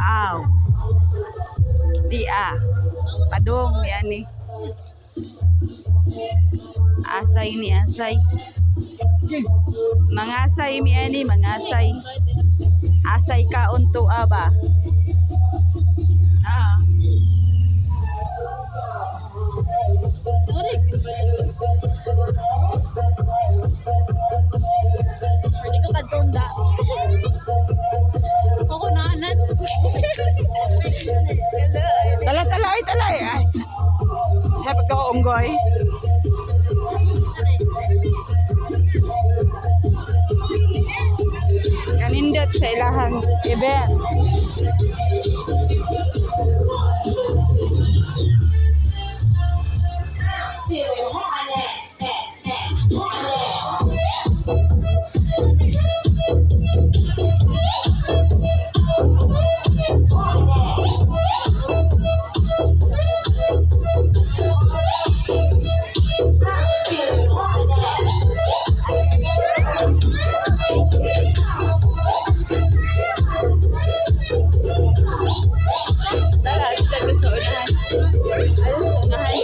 Aw. Di ah. Padong yan ni. Asay ni asay. Mangasay mi ani, mangasay. Asay kaon to aba. Ah. Hindi ko katunda. Ako na anak. Tala tala ay tala ay. Ay. Sabi ko unggoy. Kanindot sa ilahang event. Tara, dito sa unahan. Ayun, sa unahan.